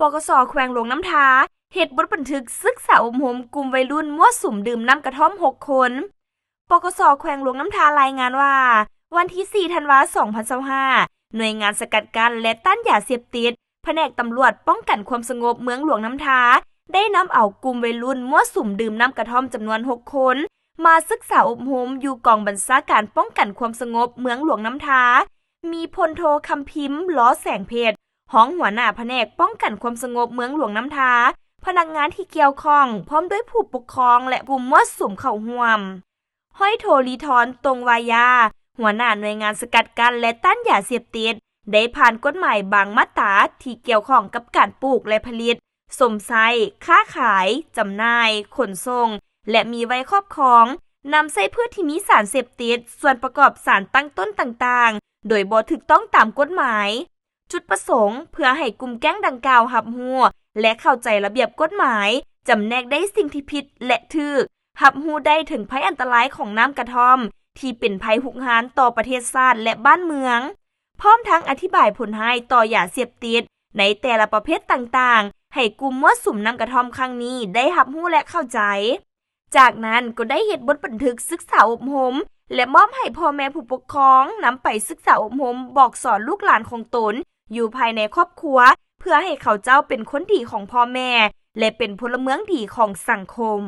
ປກສ ແຂວງຫຼວງນ້ຳທາ ເຮັດບົດບັນທຶກສຶກສາອົບຮົມກຸ່ມໄວລຸ້ນມົ້ວສຸມດື່ມນ້ຳກະທ່ອມ ຫົກຄົນ. ປກສ ແຂວງຫຼວງນ້ຳທາ ລາຍງານວ່າ ວັນທີ ສີ່ ທັນວາ ສອງພັນຊາວຫ້າ ໜ່ວຍງານສະກັດກັ້ນ ແລະ ຕ້ານຢາເສບຕິດ ພະແນກຕຳຫຼວດປ້ອງກັນຄວາມສະຫງົບເມືອງຫຼວງນ້ຳທາ ໄດ້ນຳເອົາກຸ່ມໄວລຸ້ນມົ້ວສຸມດື່ມນ້ຳກະທ່ອມຈຳນວນ ຫົກຄົນ ມາສຶກສາອົບຮົມຢູ່ກອງບັນຊາການປ້ອງກັນຄວາມສະຫງົບເມືອງຫຼວງນ້ຳທາ, ມີພົນໂທ ຄຳພິມ ລໍແສງເພັດ ຮອງຫົວໜ້າພະແນກປ້ອງກັນຄວາມສະຫງົບເມືອງຫຼວງນ້ຳທາ, ພະນັກງານທີ່ກ່ຽວຂ້ອງ ພ້ອມດ້ວຍຜູ້ປົກຄອງ ແລະ ກຸ່ມມົ້ວສຸມເຂົ້າຮ່ວມ. ຮ້ອຍໂທ ລີທອນ ຕົງວາຍາ ຫົວໜ້າໜ່ວຍງານສະກັດກັ້ນ ແລະ ຕ້ານຢາເສບຕິດ ໄດ້ຜ່ານກົດໝາຍບາງມາດຕາທີ່ກ່ຽວຂ້ອງກັບການປູກ ແລະ ຜະລິດ, ຊົມໃຊ້, ຄ້າຂາຍ, ຈຳໜ່າຍ, ຂົນສົ່ງ ແລະ ມີໄວ້ຄອບຄອງ, ນຳໃຊ້ພືດທີ່ມີສານເສບຕິດ, ສ່ວນປະກອບສານຕັ້ງຕົ້ນຕ່າງໆ ໂດຍບໍ່ຖືກຕ້ອງຕາມກົດໝາຍ. ຈຸດປະສົງ ເພື່ອໃຫ້ກຸ່ມແກ້ງດັ່ງກ່າວຮັບຮູ້ ແລະ ເຂົ້າໃຈລະບຽບກົດໝາຍ, ຈຳແນກໄດ້ສິ່ງທີ່ຜິດ ແລະ ຖືກ, ຮັບຮູ້ໄດ້ເຖິງໄພອັນຕະລາຍຂອງນ້ຳກະທ່ອມ ທີ່ເປັນໄພຮຸກຮານຕໍ່ປະເທດຊາດ ແລະ ບ້ານເມືອງ, ພ້ອມທັງອະທິບາຍຜົນຮ້າຍຕໍ່ຢາເສບຕິດໃນແຕ່ລະປະເພດຕ່າງໆ ໃຫ້ກຸ່ມມົ້ວສຸມນ້ຳກະທ່ອມຄັ້ງນີ້ໄດ້ຮັບຮູ້ ແລະ ເຂົ້າໃຈ. ຈາກນັ້ນກໍໄດ້ເຮັດບົດບັນທຶກສຶກສາອົບຮົມ ແລະ ມອບໃຫ້ພໍ່ແມ່ຜູ້ປົກຄອງນຳໄປສຶກສາອົບຮົມບອກສອນລູກຫຼານຂອງຕົນຢູ່ພາຍໃນຄອບຄົວ ເພື່ອໃຫ້ເຂົາເຈົ້າເປັນຄົນດີຂອງພໍ່ແມ່ ແລະ ເປັນພົນລະເມືອງດີຂອງສັງຄົມ.